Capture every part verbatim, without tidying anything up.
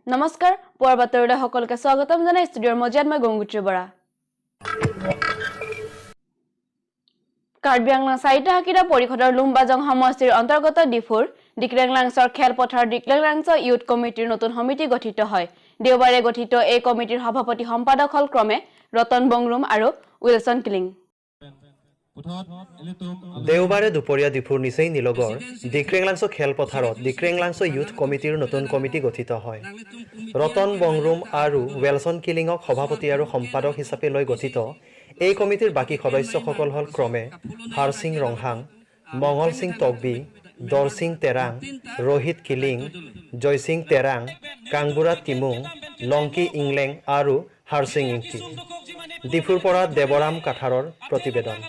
নমস্কাৰ, পুৱাৰ বাতৰিলৈ সকলোকে স্বাগতম জনাই ষ্টুডিঅ'ৰ মজিয়াত মই গংগোত্ৰী বৰা। কাৰ্বি আংলং চাৰিটা হাকিৰা পৰিষদৰ লুম্বাজং সমষ্টিৰ অন্তৰ্গত ডিফুৰ ডিক্ৰেংলাংছৰ খেলপথাৰত ডিক্ৰেংলাংছ ইউথ কমিটিৰ নতুন সমিতি গঠিত হয়। দেওবাৰে গঠিত এই কমিটিৰ সভাপতি সম্পাদক হ'ল ক্ৰমে ৰতন বংৰুম আৰু উইলছন কিলিং। দেওবাৰে দুপৰীয়া ডিফুৰ নিচেই নিলগৰ ডিক্ৰেংলাংছ খেলপথাৰত ডিক্ৰেংলাংছ ইউথ কমিটিৰ নতুন কমিটি গঠিত হয়। ৰতন বংৰুম আৰু ৱেলছন কিলিঙক সভাপতি আৰু সম্পাদক হিচাপে লৈ গঠিত এই কমিটিৰ বাকী সদস্যসকল হ'ল ক্ৰমে হাৰসিং ৰংহাং, মঙল সিং তকবি, দৰসিং তেৰাং, ৰোহিত কিলিং, জয়সিং তেৰাং, কাংবুৰা টিমুং, লংকি ইংলেং আৰু হাৰসিং ইংতি। ডিফুৰ পৰা দেৱৰাম কাঠাৰৰ প্ৰতিবেদন।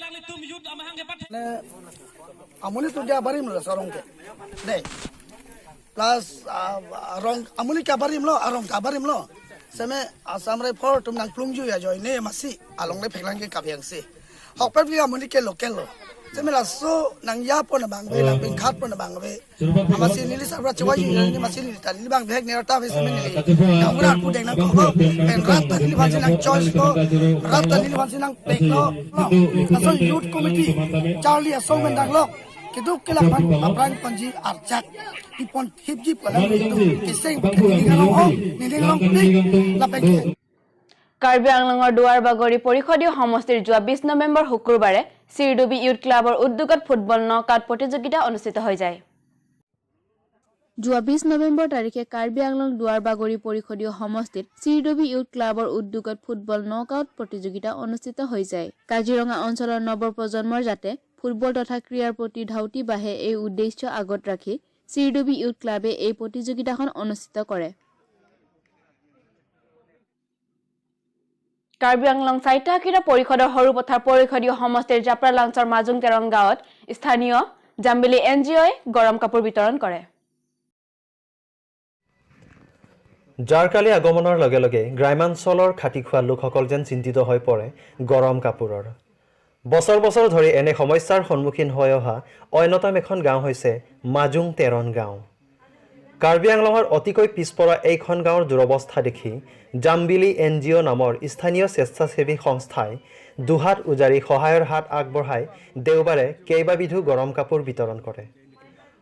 Amuli tu dia barim lo sarong ke. Dei. Plus, ah, rong, amuli kabarim lo, arong kabarim lo. Seme Assam Rifle atum nangplungju ya joi ne masi along le pheklang ke kabiang si. Hokpet ke amuli ke local lo. Seme laso nangya pon abang be, nangpingkhat pon abang be. Amasi neli sabra chewaju neli masi neli ta neli bang bhek neli ta besi neli. Nang rat pu deng nangkok lo. Pen rat ta neli bangsi nangchoice lo. Rat ta neli bangsi nangpek lo. Laso youth committee charli asong mendang lo. Keduk kelak man apran panji arjak. Ipon hipji pala itu. Kiseng neli ngalong pik lapeng. Karbi আংলঙৰ দুৱাৰবাগৰি পৰিষদীয় সমষ্টিৰ যোৱা বিশ নৱেম্বৰ শুক্ৰবাৰে চিৰডুবি ইউথ ক্লাবৰ উদ্যোগত ফুটবল নকআউট প্ৰতিযোগিতা অনুষ্ঠিত হৈ যায়। যোৱা বিশ নৱেম্বৰ তাৰিখে কাৰ্বি আংলং দুৱাৰবাগৰি পৰিষদীয় সমষ্টিত চিৰডুবি ইউথ ক্লাবৰ উদ্যোগত ফুটবল নকআউট প্ৰতিযোগিতা অনুষ্ঠিত হৈ যায়। কাজিৰঙা অঞ্চলৰ নৱপ্ৰজন্মৰ যাতে ফুটবল তথা ক্ৰীড়াৰ প্ৰতি ধাউতি বাঢ়ে, এই উদ্দেশ্য আগত ৰাখি চিৰডুবি ইউথ ক্লাবে এই প্ৰতিযোগিতাখন অনুষ্ঠিত কৰে। কাৰ্বি আংলং চাৰিটা হাকিৰা পৰিষদৰ সৰুপথাৰ পৰিষদীয় সমষ্টিৰ জাপ্ৰালাংছৰ মাজুং তেৰং গাঁৱত স্থানীয় জাম্বিলি এন জি অ'ই গৰম কাপোৰ বিতৰণ কৰে। জাৰকালি আগমনৰ লগে লগে গ্ৰাম্যাঞ্চলৰ খাটি খোৱা লোকসকল যেন চিন্তিত হৈ পৰে গৰম কাপোৰৰ। বছৰ বছৰ ধৰি এনে সমস্যাৰ সন্মুখীন হৈ অহা অন্যতম এখন গাঁও হৈছে মাজুং তেৰণ গাঁও। কাৰ্বি আংলঙৰ অতিকৈ পিছপৰা এইখন গাঁৱৰ দুৰৱস্থা দেখি জাম্বিলি এন জি অ' নামৰ স্থানীয় স্বেচ্ছাসেৱী সংস্থাই দুহাত উজাৰি সহায়ৰ হাত আগবঢ়াই দেওবাৰে কেইবাবিধো গৰম কাপোৰ বিতৰণ কৰে।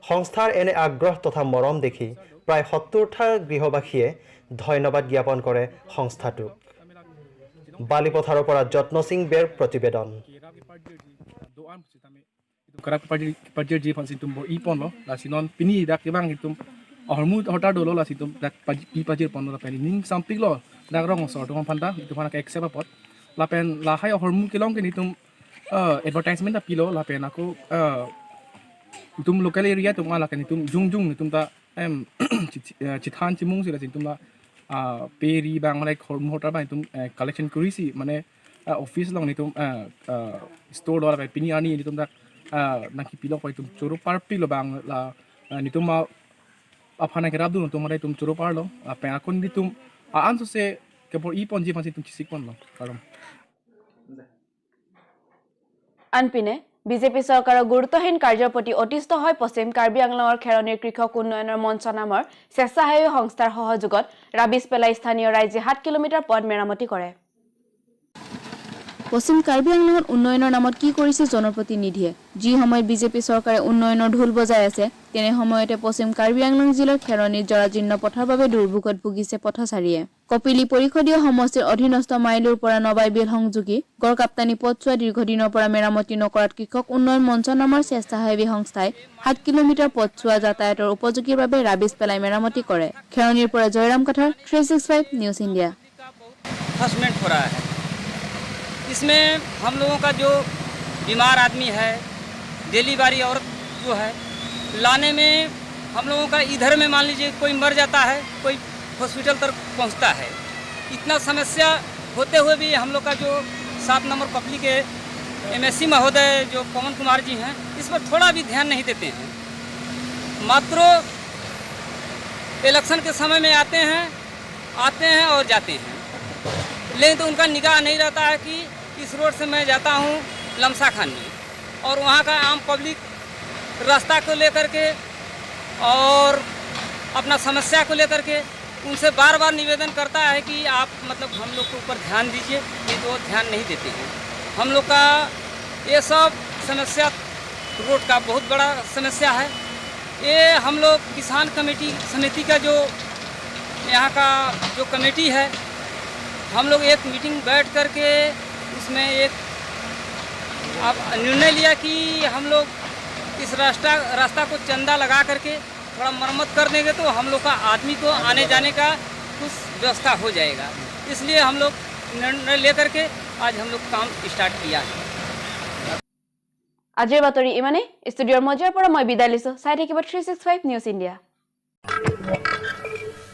সংস্থাৰ এনে আগ্ৰহ তথা মৰম দেখি প্ৰায় সত্তৰটা গৃহবাসীয়ে ধন্যবাদ জ্ঞাপন কৰে সংস্থাটোক। বালিপথাৰৰ পৰা যত্ন সিং বেৰ প্ৰতিবেদন। Itum kerap kepajir, kepajirji aphan si itum bor-i ponlo, lasi non pini dak kevang itum ahormu ahortar dolo, lasi itum dak paji-, pi pajir ponlo lapen ning sampiklo dak rong asor atum aphan ta, itum aphan ke accept apot. Lapen lahai ahormu kelong ke itum, eh, advertisement ta pilo, lapen ako, eh, itum local area atum ala ke itum jongjong itum ta em, chi-, chi-, eh, chethan chimung si lasi itum la, ah, pe ri abang mane ahormu ahortar abang itum, eh, collection kuri si mane, ah, office along itum, ah, ah, store do lapen pini arni itum dak, ah, nangkepilok pa itum choro parpiklo abang la, ah, itum ma aphan nangkerapdun itum mane itum choro parlo, ah, pen akun itum, ah, ansose kebor-i ponji aphan si itum chesik ponlo, karon. আনপিনে বিজেপি চৰকাৰৰ গুৰুত্বহীন কাৰ্যৰ প্ৰতি অতিষ্ঠ হৈ পশ্চিম কাৰ্বি আংলঙৰ খেৰণিৰ কৃষক উন্নয়নৰ মঞ্চ নামৰ স্বেচ্ছাসেৱী সংস্থাৰ সহযোগত ৰাবিছ পেলাই স্থানীয় ৰাইজে সাত কিলোমিটাৰ পথ মেৰামতি কৰে। পশ্চিম কাৰ্বি আংলঙত উন্নয়নৰ নামত কি কৰিছে জনপ্ৰতিনিধিয়ে? যি সময়ত বিজেপি চৰকাৰে উন্নয়নৰ ঢোল বজাই আছে, তেনে সময়তে পশ্চিম কাৰ্বি আংলং জিলাৰ খেৰণিৰ জৰাজীৰ্ণ পথৰ বাবে দুৰ্ভোগত ভুগিছে পথচাৰীয়ে। কপিলী পৰিষদীয় সমষ্টিৰ অধীনস্থ মাইলুৰ পৰা নবাই বিল সংযোগী গড়কাপ্তানি পথছোৱা দীৰ্ঘদিনৰ পৰা মেৰামতি নকৰাত কৃষক উন্নয়ন মঞ্চ নামৰ স্বেচ্ছাসেৱী সংস্থাই সাত কিলোমিটাৰ পথছোৱা যাতায়াতৰ উপযোগীৰ বাবে ৰাবিছ পেলাই মেৰামতি কৰে। খেৰণিৰ পৰা Jayram Kathar, three six five news India. First हो रहा है। इसमें हम लोगों का जो बीमार आदमी है, डिलीवरी औरत जो है, लाने में हम लोगों का इधर में मान लीजिए कोई मर जाता है, कोई हॉस्पिटल तक पहुंचता है। इतना समस्या होते हुए भी हम लोग का जो सात नंबर कपली के एमएससी महोदय जो पवन कुमार जी हैं, इस पर थोड़ा भी ध्यान नहीं देते हैं। मात्र इलेक्शन के समय में आते हैं, आते हैं और जाते हैं, लेकिन तो उनका निगाह नहीं रहता है कि इस रोड से मैं जाता हूँ लमसा खान में, और वहाँ का आम पब्लिक रास्ता को लेकर के और अपना समस्या को लेकर के उनसे बार बार निवेदन करता है कि आप मतलब हम लोग के ऊपर ध्यान दीजिए, नहीं तो वो ध्यान नहीं देते हैं। हम लोग का ये सब समस्या, रोड का बहुत बड़ा समस्या है। ये हम लोग किसान कमेटी समिति का जो यहाँ का जो कमेटी है, हम लोग एक मीटिंग बैठ करके उसमें एक अब निर्णय लिया कि हम लोग इस रास्ता रास्ता को चंदा लगा करके थोड़ा मरम्मत कर देंगे, तो हम लोग का आदमी को आने जाने का कुछ व्यवस्था हो जाएगा। इसलिए हम लोग निर्णय लेकर के आज हम लोग काम स्टार्ट किया है। আজিৰ বাতৰি ইমানেই। ষ্টুডিঅ'ৰ মজিয়াৰ পৰা মই বিদায় লৈছো। চাই থাকিব three six five news India.